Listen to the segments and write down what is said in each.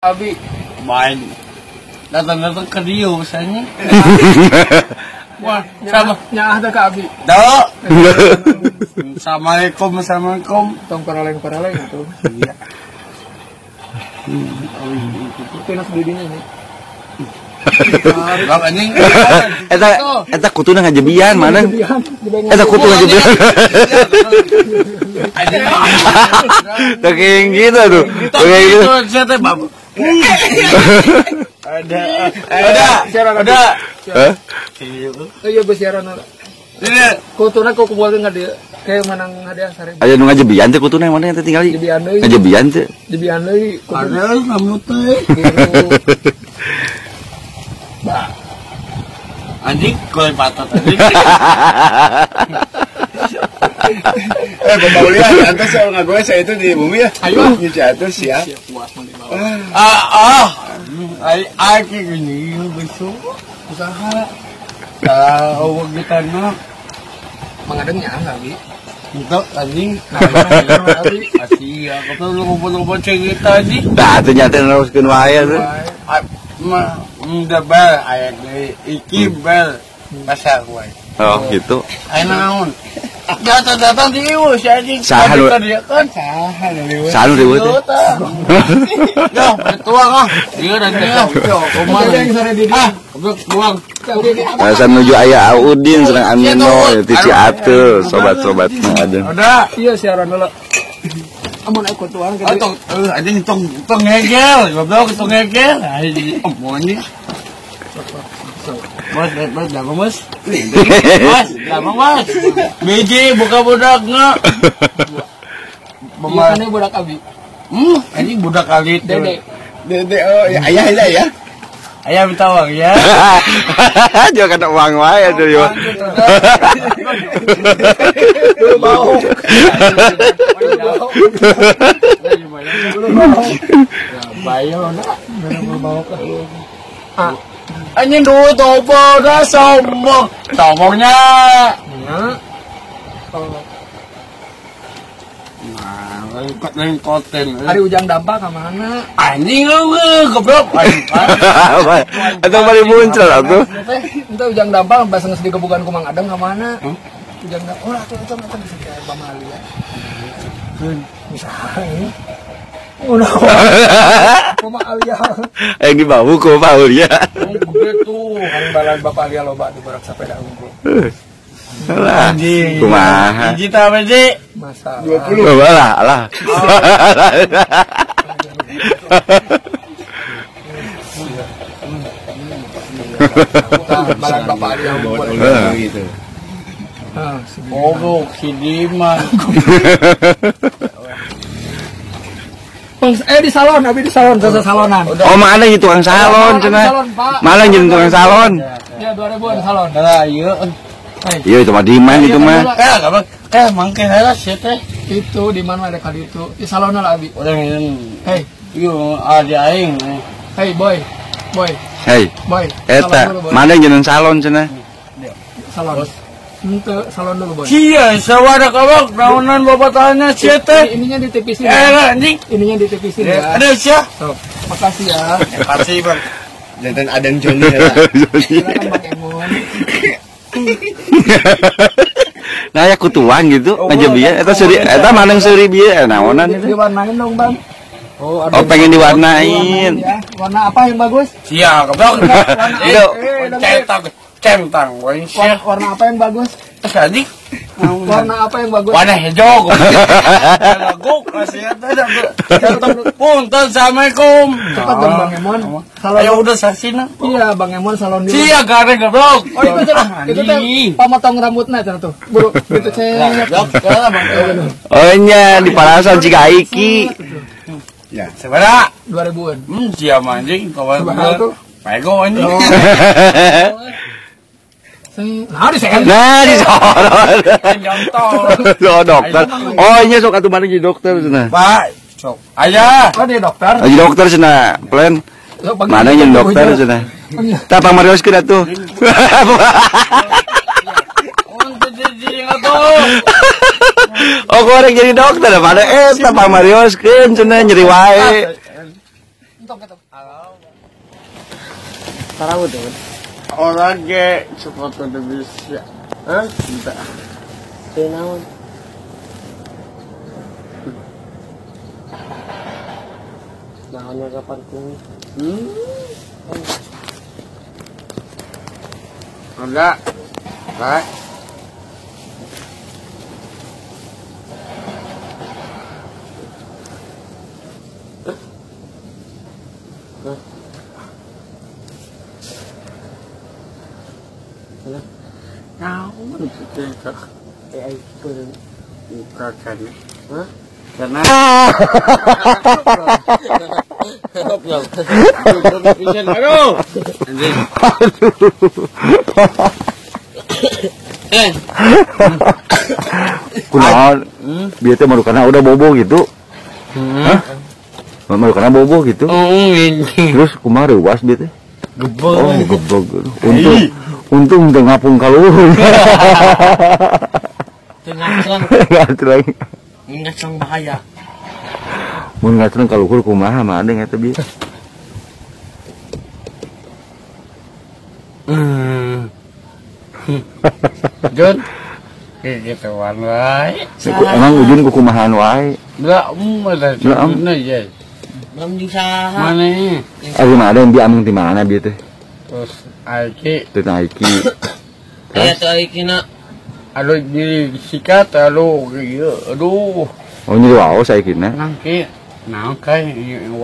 Abi main datang-datang ke Rio misalnya. Wah, sama nyaah teh ka Abi. Dok. Assalamualaikum, assalamualaikum. Tong paraleng-paraleng atuh. Iya. Pinus didinya ini. Bang anjing. Eta eta kutuna ngajebian mana? Eta kutu ngajebian. Teuing gitu tuh. Teuing gitu. Saya teh bab. Ada. Ada. Hah? Iya besiaran. Ini kutuna kok kumpulkeun ka dieu. Kayak menang hadiah 1000. Aya nu ngajebian teh kutuna mana yang teh tinggali? Jebian deui. Ngajebian teh. Jebian deui. Ada kamu teh. Bah. Anjing koi patat anjing. Bapak Ulia, antas soal ngagoes saya itu di bumi ya. Ayo. Nyuci atus ya. Puas mau dibawa. Ai gini besok usaha. Kalau kita nak mengadengnya enggak, Bi? Untuk anjing. Asia, kau lu ngumpul-ngumpul cerita anjing. Tah atuh nya teh neruskeun wae atuh. Mah udah bel aya deui iki bel pasar wae. Oh, gitu. Aya naon? Datang-datang di ieu si anjing. Saha nu kan? Saha nu riweuh. Saha nu riweuh teh? Yo, tuang ah. Ieu dan teh. Ah, tuang. Alasan nuju aya Audin sareng Amino ti Ciateul sobat-sobat mah ada. Udah. Iya siaran heula. Amun aya kutuan kitu. Tong anjing tong tong ngegel, goblok tong ngegel. Anjing anjing. Mas, mas, dagang mas. Mas, dagang mas. Biji buka budak nggak? Bukannya budak abi. Anjing budak alit. Dede. Dede, oh ya, ayah aja ya. Ayah minta uang ya. Jangan kena uang wae atuh yo. Dulu bau. Bayo nak, bau ka. Ah. Anjing duit opo dah sombong. Sombongnya. Ya. Nah, ikut lain konten. Hari ujang dampak ke mana? Anjing lu goblok. Atau bari muncul atuh. Ente ujang dampak bahasa geus digebukan ku Mang Adeng ka mana? Ujang dampak. Oh, atuh itu eta bisa kayak pamali ya. Misalnya. Udah. Kuma Alia. Yang dibawa ku Pak Aulia. Begitu, kan balan Bapak Alia loba di barak sepeda unggul. Alah, kumaha. Hiji tah sih? Masalah. 20. Alah, alah. Balan Bapak Alia unggul. Gitu. Oh, si Diman. Di salon, abi di salon, jasa salonan. Oh, mana jadi tukang salon cenah. Mana jadi tukang salon? Ya 2000-an salon. Lah, ieu. Iya itu mah Diman itu mah. Kayak mangke heula sia teh. Itu Diman mah ada kali itu. Di salon lah abi. Udah ngin. Hey, ieu adi aing. Hey boy. Boy. Hey. Boy. Eta, mana jadi salon cenah? Salon. Ente salon dulu boy. Iya, sawada kawak naonan bapak tanya sia teh. Ininya ditipisin. Anjing. Ininya ditipisin ya. Ada sia. Sok. Makasih ya. Makasih, Bang. Jantan Adan Joni ya. Silakan Bang Emon. Nah ya kutuan gitu, ngajebian eta seuri eta maneng seuri bieu naonan itu. Diwarnain dong, Bang. Oh, pengen diwarnain. Ya. Warna apa yang bagus? Sia, goblok. Cetak centang. Warna apa yang bagus? Anjing. Warna apa yang bagus? Warna hijau. Laguk masih ada. Punten, assalamualaikum. Cepat dong Bang Emon. Salon. Ayo udah sasina. Iya, Bang Emon salon dulu. Sia gareng goblok. Oh, itu cenah. Itu teh pamotong rambutna cenah tuh. Buru itu cek. Oh nya di palasan jika Iki. Ya, sabaraha? 2000-an. Sia mah anjing kawan. Pego anjing. Nah, di sorot. Oh, dokter. Oh, ini sok atuh mana jadi dokter cenah. Pak, sok. Ayah. Oh, dia dokter. Jadi dokter cenah. Plan. Mana yang dokter cenah. Tah pamarioskeun atuh. Oh, korek jadi dokter mana eta pamarioskeun cenah nyeri wae. Entong kitu. Tarawud tuh. Orang ge sepatu bisa. Hah? Entah. Teu naon? Naon kapan kuwi? Enggak. Baik. Naon teh kak? Eh buka kan. Hah? Karena aduh. Kunaon? Bieu teh marukana udah bobo gitu. Hah? Marukana bobo gitu. Terus kumaha reuwas bieu teh? Gebog. Oh, gebog. Untung teu ngapung ka luhur. Teu ngacleng. Ngacleng. Ngacleng bahaya. Mun ngacleng ka luhur kumaha mah adeng eta bieu. Jun. Gituan wae. Emang Ujun kukumahaan wae. Enggak, ada ye. Belum jeung saha. Mana? Ari mah ada yang bi ameng di mana bieu teh? Terus Aiki. Terus Aiki. Aya tuh Aiki na. Aduh disikat aduh ieu aduh. Oh nyeri waos Aiki na. Nangki. Naon kai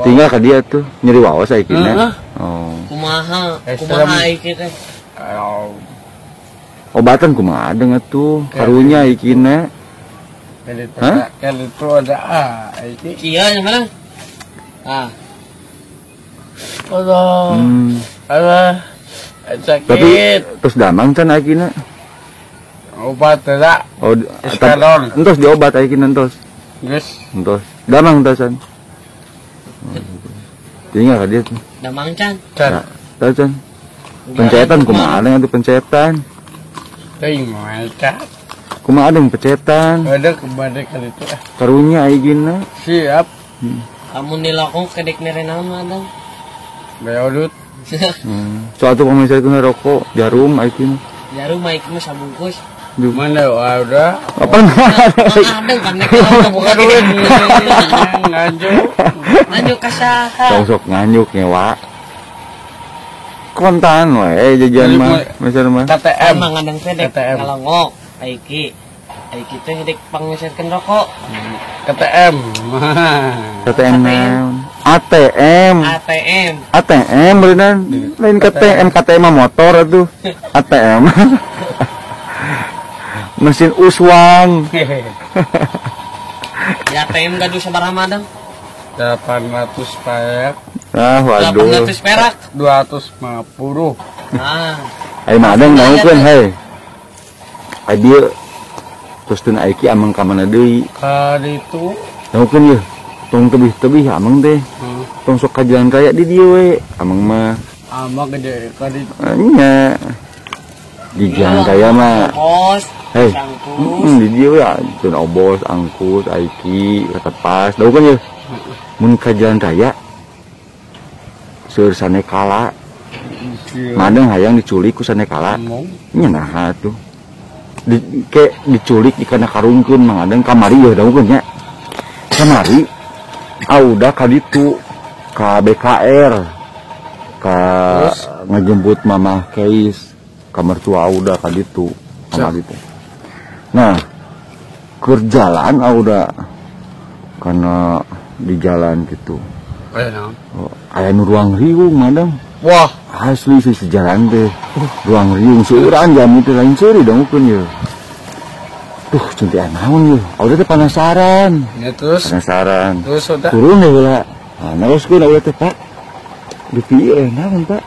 tinggal ka dia tuh nyeri waos Aiki na. Oh. Kumaha? Kumaha Aiki teh? Obatan kumaha adeng atuh karunya Aiki na. Hah? Kalau itu ada Aiki. Kieu nya mana? Ah. Aduh. Alah. Sakit. Tapi terus damang can Aikina. Obat tidak. Oh, Eskalon. Entos diobat Aikina entos. Geus. Entos. Damang entosan. Tinggal ka dia. Damang can. Can. Tahu can. Pencetan kumaha adeng atuh pencetan. Teuing moal ca. Kumaha adeng pencetan. Ada kembali ka ditu. Karunya Aikina. Siap. Amun dilokong kedek mere naon mah adeng. Beodut. Soal tuh pemirsa itu rokok jarum Aikin. Jarum Aikin mah sabungkus. Mana udah? Apa? Ada kan bukan duit. Nganjuk. Nganjuk ka saha? Sok nganjuk ngewa. Kontan we jajan mah, misal mah. KTM. Emang ngadang teh dek ngalongok Aiki. Aiki teh dek pangngeserkeun rokok. KTM. KTM naon? ATM. ATM. ATM beneran. Lain KTM, KTM mah motor atuh. ATM. Mesin uswang. Ya ATM gaduh sabaraha madang? 800 perak. Ah, waduh. 800 perak. 250. Ah. Ai mah adeng naungkeun hei. Ai dieu terus teu Aiki ameng ka mana deui? Ka ditu. Naungkeun yeuh. Tong tebih-tebih ameng teh. Tong sok ka jalan raya di dieu we. Ameng mah. Ameng gede ka ditu. Nya. Di jalan raya mah. Bos. Hei. Di dieu we teu obos, angkus, Aiki, katepas. Naungkeun yeuh. Mun ka jalan raya seueur sanekala. Madeng hayang diculik ku sanekala. Nya naha tuh. Ke diculik dikana karungkeun Mang Adeng kamari yeuh daungkeun nya. Kamari udah ka ditu ka BKR ka ngejemput Mamah Keis ka mertua udah ka ditu kamari teh. Nah, keur jalan udah karena di jalan gitu. Aya nu ruang riung madang. Wah, asli sih sejalan teh. Ruang riung seueuran jam itu lain seuri dangukeun ye. Tuh, cinti naon ye. Udah teh penasaran. Ya terus. Penasaran. Terus udah. Turun deh heula. Nah, neruskeun udah teh, Pak. Di pieu naon, Pak?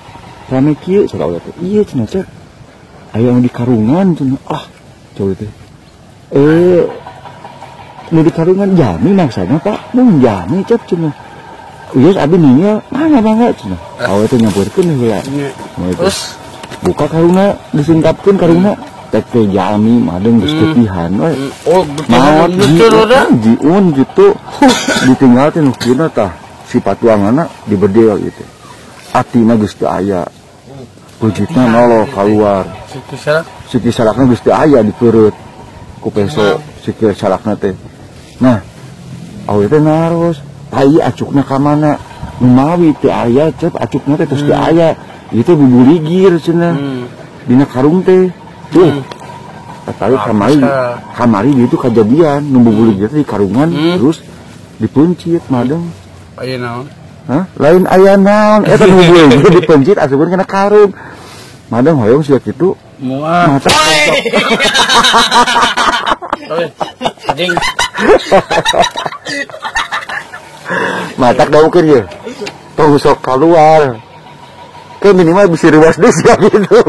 Rame kieu cenah udah teh. Ieu cenah teh. Aya nu di karungan cenah. Ah, coba teh. Nu di karungan jami maksana, Pak. Mun jami cep cenah. Iya, abi nanya, mana bangga cenah. Awe teh nyamperkeun heula. Terus buka karungna, disingkapkeun karungna. Teh teh jami madeng geus teupihan we. Oh, maot jiun gitu. Ditinggal teh nu kieu tah. Si patuanganna dibedel ieu teh. Atina geus teu aya. Peuncitna noloh kaluar. Siki salakna geus teu aya dipeureut ku peso siki salakna teh. Nah, awewe teh naros, tai acukna ka mana? Nu mawi teu aya cep acukna teh terus teu aya. Ieu teh bubuligir cenah. Dina karung teh. Tuh. Tadi kamari itu kejadian nu bubuligir teh di karungan terus dipeuncit madeng. Aya naon? Hah? Lain aya naon eta nu bubuligir dipeuncit asupkeun kana karung. Madeng hoyong sia kitu. Moal. Mata kosong. Anjing. Matak daukeun ye. Tong sok kaluar. Ke minimal bisa ruas deh sia gitu.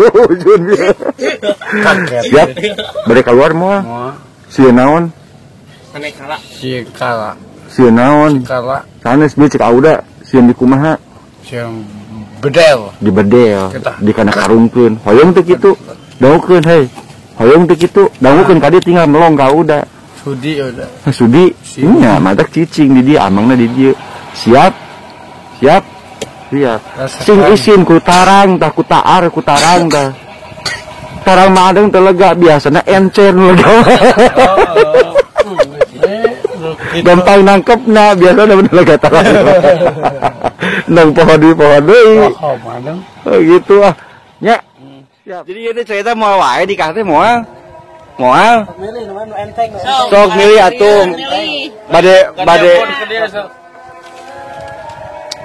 Siap. Bade keluar moal. Sieun naon? Kala. Sieun kala. Sieun naon? Kala. Sanes beuh cek Auda, sieun di kumaha? Sieun bedel. Di bedel. Di kana karungkeun. Hoyong teu kitu. Dangukeun hei. Hoyong teu kitu. Dangukeun ka dieu tinggal melong ka Auda. Sudi udah. Sudi. Nya matak cicing di dieu amangna di dieu. Siap. Siap. Siap. Sing isin ku tarang tah ku taar ku tarang tah. Tarang mah adeng teu lega biasana encer nu lega. Gampang nangkepna biasana bener lega tarang. Nang poho deui poho deui. Oh, madeng. Oh gitu ah. Nya. Siap. Jadi ieu teh cerita moal wae di teh moal. Moal. Milih nu enteng. Sok milih atuh. Bade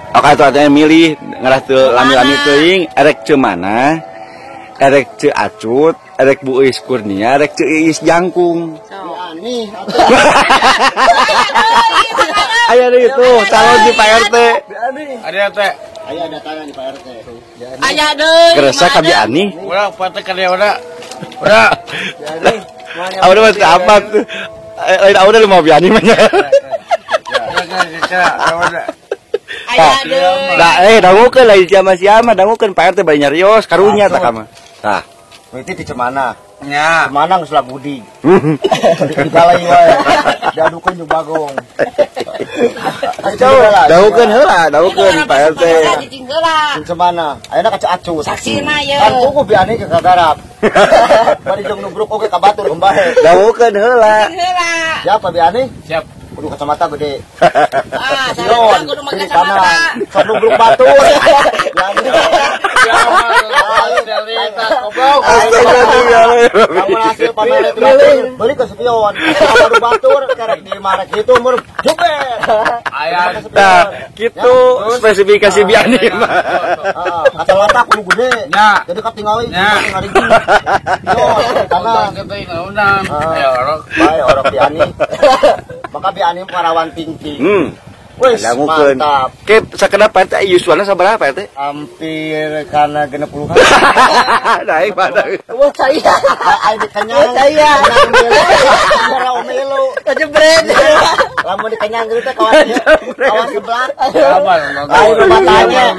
oke atuh artinya milih ngarah teu lami-lami teuing erek ceu mana erek ceu Acut erek Bu Iis Kurnia erek ceu Iis Jangkung. Aya deui tuh calon di Pak RT. Ada teh. Aya datanya di Pak RT. Aya deui. Kerasa ka Bi Ani. Ulah Pak RT ka dia udah. Udah. Udah masih apa tuh? Lain udah lu mau Bi Ani mah nya. Nah, dangukeun lain siapa-siapa, dangukeun Pak RT bari nyarios karunya tah ka mah. Tah. Berarti di Cemana. Nya. Cemana geus budi. Digalai wae. Diadukeun jeung Bagong. Dangukeun heula, dangukeun Pak RT. Cemana? Ayeuna ka Acut. Saksina ye. Kan kuku Bi Ani ke kagarap. Bari jeung nubruk oge ka batur gembahe. Dangukeun heula. Siapa Bi Ani? Siap. Kudu kacamata gede. Ah, Sion, kudu make kiri kacamata. kanan. Sok nubruk batur. Kamu hasil pamer itu beli ke spion. Baru batur kerek di marek itu umur jubet. Aya Nah, gitu spesifikasi Bi Ani mah. Kacamata kudu gede. Nya. Jadi katingali, Nya. katingali. Yo, kanan. Undang. Ayo orok. Bae orok Bi Ani. Maka Bi Ani parawan tinggi. Wes, mantap. Ke sakedap Pak RT yuswana sabaraha Pak RT? Hampir karena 60-an. Naik pada. Wah, saya. Ai dikenyang. Saya. Cara omelo. Kejebret. Lamun dikenyang gitu teh kawan. Kawan sebelah. Apa? Ai matanya.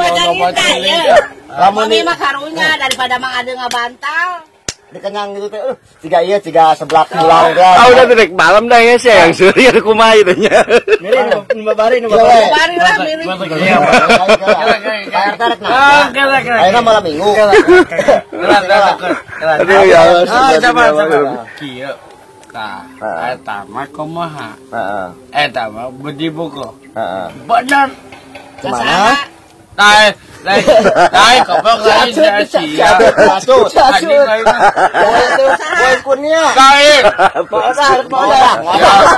Lamun mah karunya daripada Mang Ade ngabantal. Dikenyang gitu teh, tiga iya, tiga sebelah pulang kan. Ah udah direk malam dah ya sih yang suri ada kumaha itu nya. Milih nu babari nu babari. Babari lah milih. Pak RT rek nanya. Ayeuna malam minggu. Aduh ya Allah. Coba coba. Kieu. Tah, eta mah kumaha? Heeh. Eta mah bedi buku. Heeh. Bener. Kemana? Lain, lain, lain, goblok lain sia. Acut. Anjing lain. Boy Kurnia. Lain. Mau dah, mau dah. Mau dah.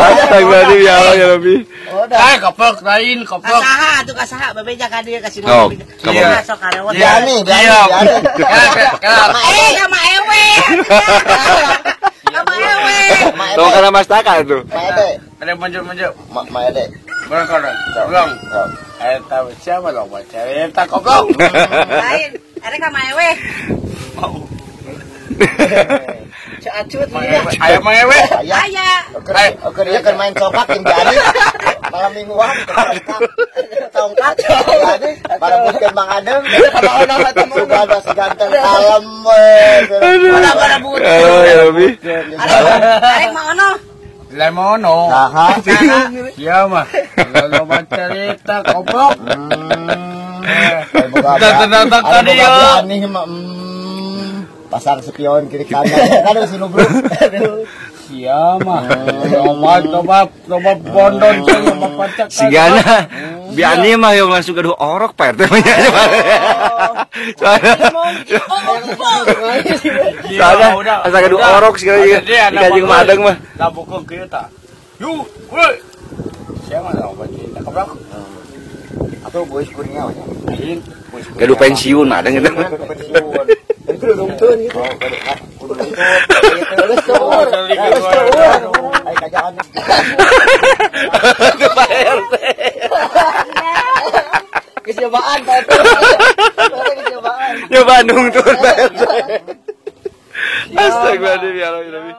Astagfirullahaladzim ya Allah ya Rabbi. Lain goblok lain goblok. Kasaha atuh kasaha bebeja ka dieu ka si Oh, Iya, sok karewat. Biani, biani, biani. Sama ewe. Sama ewe. Tong kana Mas Taka itu. Ma Ede. Ada maju-maju. Ma Ede. Berangkat. Belum. Eta siapa dong baca? Eta goblok. Lain, arek ka ewe. Acut. Aya mah ewe. Aya. Oke, dia keur main congkak jeung Biani. Malam mingguan congkak Biani barebutkeun Mang Adeng. Sudah si ganteng kalem we. Mana-mana but. Ya Rabbi. Arek mah ono. Lemono. Saha? Sia mah. Loba cerita goblok. Datang tadi ya. Aneh mah. Pasang spion kiri kanan. Kan ada sinu bro. Sia mah. Loba bondon loba pacak. Sigana. Biani mah yang langsung gaduh orok Pak RT mah nya. Soalnya asa gaduh orok segala dikajeng Madeng mah. Labukeun kieu tah. Yu, woi. Sia mah loba cerita goblok. Atau boys kuringnya we. Gaduh pensiun Madeng eta. Pensiun. Itu nungtun gitu. Oh, kudu nungtun. Geus seueur. Geus seueur. Ai kajaan. Pak RT. Geus nyobaan Pak RT. Geus nyobaan. Nyobaan nungtun Pak RT. Astagfirullahaladzim ya Rabbi.